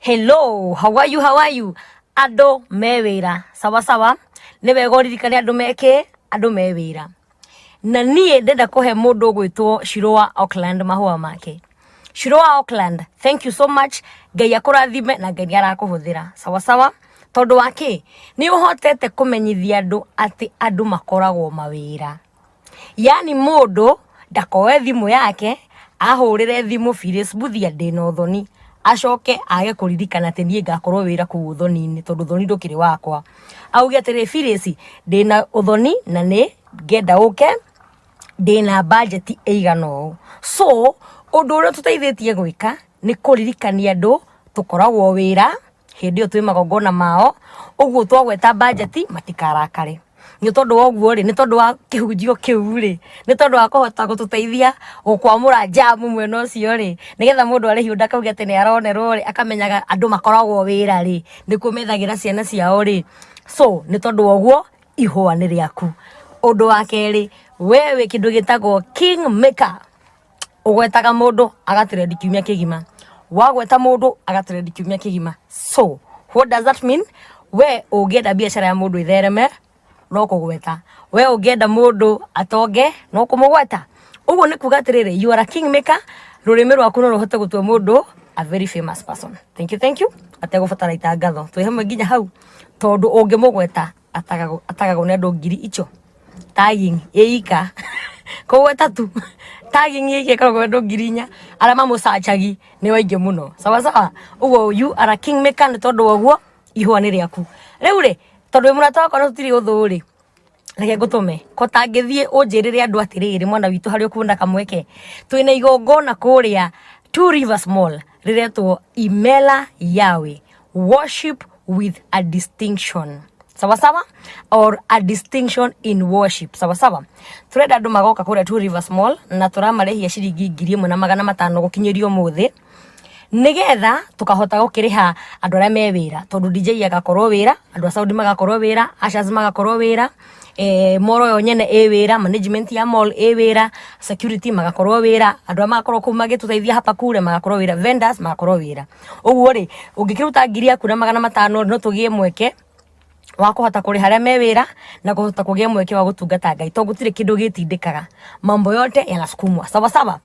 Hello, how are you, how are you? Andũ me wĩra sawa sawa, nĩ wega ũririkane andũ mekĩ, andũ me wĩra. Na niĩ ndenda kũhe mũndũ ũgwĩtwo Shiro wa Auckland mahũa make. Shiro wa Auckland, thank you so much. Ngai akũrathime na Ngai nĩ arakũhũthĩra sawa sawa. Tondũ wa kĩ? Nĩ ũhotete kũmenyithia andũ atĩ andũ makoragwo mawĩra. Yani mũndũ ndakoe thimũ yake ahũrĩre thimũ Phyllis Mbuthia ndĩna ũthoni, acoke age kũririkana atĩ niĩ ngakorwo wĩra kũu ũthoni-inĩ tondũ ũthoni ndũkĩrĩ wakwa. Auge atĩrĩ, Phyllis, ndĩna ũthoni na nĩ ngenda ũke, ndĩna budget ĩigana ũũ. So ũndũ ũrĩa tũteithĩtie gwĩka nĩ kũririkania andũ tũkoragwo wĩra hĩndĩ ĩyo twĩ magongona mao, ũguo twagweta budget matikarakare. Nĩ tondũ wa ũguo rĩ, nĩ tondũ wa kĩhunjio kĩu rĩ, nĩ tondũ wa kũhota gũtũteithia gũkwamũra njamu mwena ũcio rĩ, nĩgetha mũndũ arĩhio ndakauge atĩ nĩ aronerwo rĩ, akamenyaga andũ makoragwo wĩra rĩ, nĩkuo methagĩra ciana ciao rĩ. So nĩ tondũ wa ũguo ihũa nĩ rĩaku. Ũndũ wa kerĩ, we wĩ kĩndũ gĩtagwo king maker. Ũgwetaga mũndũ agatrendi kiumia kĩgima, wagweta mũndũ agatrendi kiumia kĩgima. So what does that mean? We ũngĩenda biacara ya mũndũ ĩthereme no kũgweta, we ũngĩenda mũndũ atonge no kũmũgweta. Ũguo nĩ kuga atĩrĩrĩ, you are a king maker. Rũrĩmĩ rwaku no rũhote gũtua mũndũ a very famous person. Thank you, thank you. Ategũbatara itangatho, twĩ hamwe nginya hau, tondũ ũngĩmũgweta atagagwo nĩ andũ ngiri icio. Tagging ĩika kũgweta tu, tagging ĩika ĩkoragwo andũ 4,000, arĩa mamũcacagi nĩ waingĩ mũno. Sawa sawa. Ũguo you are a king maker. Nĩ tondũ wa ũguo ihũa nĩ rĩaku. Rĩu rĩ, tondũ wĩ mũrata wakwa na tũtirĩ ũthũ rĩ, reke ngũtũme ko tangĩthiĩ ũnjĩrĩre andũ atĩrĩrĩ, mwana witũ harĩa ũkuona kamweke, twĩna igongona kũrĩa Two Rivers Mall rĩretwo Imela Yahweh Worship with a Distinction, sawa sawa, or a distinction in worship, sawa sawa. Turenda andũ magoka kũrĩa Two Rivers Mall na tũramarĩhia ciringi 1,500 gũkinyĩrio ũmũthĩ, nigetha tukahota gukiriha andu aria me wira, tondu DJ agakorwo wira, andu a sound magakorwo wira, ushers magakorwo wira, mall yo nyene ĩ wira, management ya mall ĩ wira, security magakorwo wira, andu aria magakorwo kuu magituteithia hapa kule magakorwo wira, vendors magakorwo wira. Uguo ri, ungikiruta ngiri yaku na magana matano, no tugie mweke wa kũhota kũrĩha arĩa me wĩra na kũhota kũgĩa mweke wa gũtungata Ngai, tondũ gũtirĩ kĩndũ gĩtindĩkaga, mambo yote yanasukumwa. Sawa sawa.